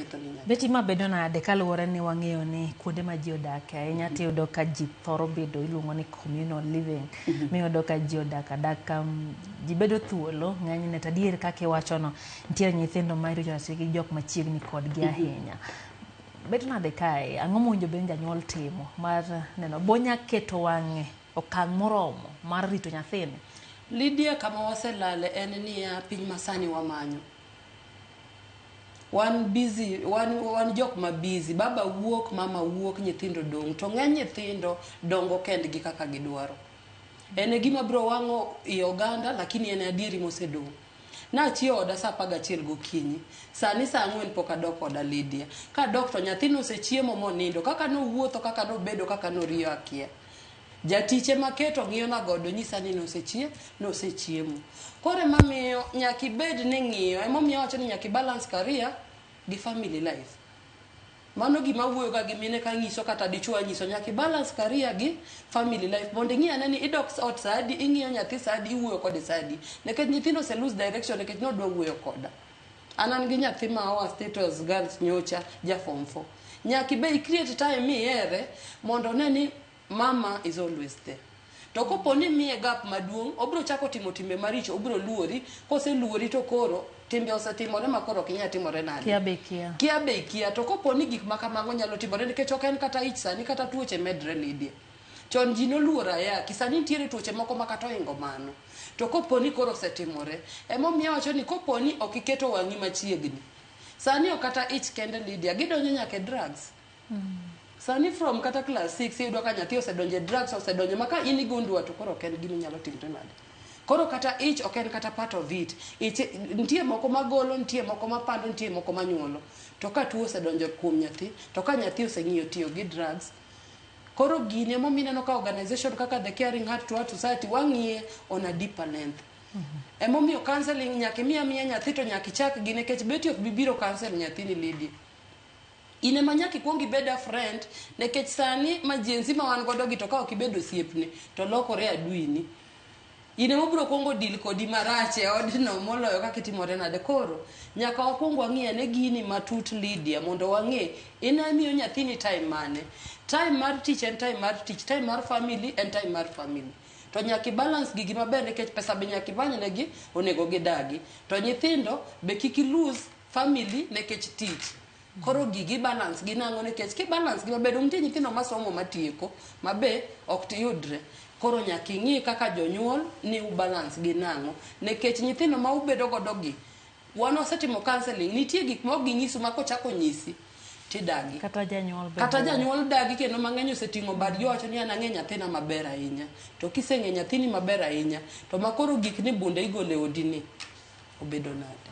Oketho ni nyathi. Betty, ma bedo nade kaluwore ni wang'eyo ni kuonde ma ji odake ahinya tiyudo ka ji thoro bedo iluongo ni communal living, miyudo ka ji odak adaka, ji bedo thuolo ng'enyne. To adier kaka iwachono, nitiere nyithindo ma irito gi jok machiegni kodgi ahinya. Bedo nade kae? Ang'o mowinjo bed ni janyuol timo mar neno bonya keto wang'e okang' moromo mar rito nyathini? Lydia, kama waselale en niya, piny masani wamanyo. Wan busy, wan jok ma busy. Baba wuok, mama wuok, nyithindo dong'. To ng'eny nyithindo dongo kendgi kaka gidwaro. En e gima biro wang'o i oganda, lakini en adieri mosedong'. Nachiewo oda saa 11 gokinyi. Sani saa 4 pok adok oda, Lydia. Kadok to nyathino osechiemo monindo. Kaka nowuotho, kaka nobedo, kaka noriyo akia. Jatich ema keto ng'iyona godo nyisa ni nosechiemo. Koro ema miyo nyaka ibed ni ng'iyo. Emomiyo awacho ni nyaka i balance career gi family life. Mano gima awuoyo ga gi mine kanyiso kata dichuo anyiso nyaka i balance career gi family life mondo ing'i ane ni idok ot saa adi, ing'iyo nyathi saa adi, iwuoyo kode saa adi. Nikech nyithindo ose lose direction nikech nodwa wuoyo koda. An gi nyathi ma oa Status Girls nyocha ja form 4. Nyaka ibe i create time mihere mondo one ni mama is always there. To kopo ni imiye gap maduong', obiro chako timo timbe maricho, obiro luori. Koseluori to koro timbe osetimore ma koro ok inyal timore nade. Kia be kia. Kia be ikia. To kopo ni gik ma kamago nyalo timore nikech ok en kata ich sani kata tuoche medre, Lydia. Chon ji noluoro ayaki, sani nitiere tuoche moko ma kata ohingo mano. To kopo ni koro osetimore, emomiyo awacho ni kopo ni ok iketo wang'i machiegni. Sani ok kata ich kende, Lydia, gidonjo nyaka e drugs. Sani from kata class 6 iyudo ka nyathi osedonjo e drugs, osedonjo ma ka in igundua to koro ok en gima inyalo timre nade. Koro kata ich ok en kata part of it. Ich nitie moko magolo, nitie moko mapando, nitie moko manyuolo. To ka tuo osedonjo kuom nyathi, to ka nyathi oseng'iyo tiyo gi drugs, koro gini emomiyo ineno ka organization kaka The Caring Heart to Heart Society wang'iye on a deeper length. Emomiyo counseling nyaka imiya miya nyathi to nyaka ichak gi nikech beti ok bi biro counsel nyathini, Lydia. In ema nyaka ikuong ibed a friend nikech sani ma Gen Z ma wan godo gi to ka ok ibedo osiepne to lokore aduini. In ema obiro kuongo deal kodi marach e odno moloyo kaka itimore nade. Koro nyaka wakuong wang'i ane gini matut, Lydia, mondo wang'e in imiyo nyathini time mane. Time mar tich en time mar tich, time mar family en time mar family. To nyaka i balance gigi maber nikech pesa be nyaka imany negi onego gidagi. To nyithindo be kik i lose family nikech tich. Koro gigi balance gi nang'o? Nikech ki balance gi maber, nitie nyithindo masomo matieko mabe ok tiyudre. Koro nyaka ing'i kaka jonyuol ni u balance gi nang'o nikech nyithindo ma ubedo godo gi wan wasetimo counseling, nitie gik ma ok ginyisu ma kochako nyisi tidagi. Kata janyuol be. Kata janyuol dagi kendo mang'eny oseting'o badgi owacho ni an ang'e nyathina maber ahinya. To kiseng'e nyathini maber ahinya to makoro gik ni bunde igolo e odi ni obedo nade?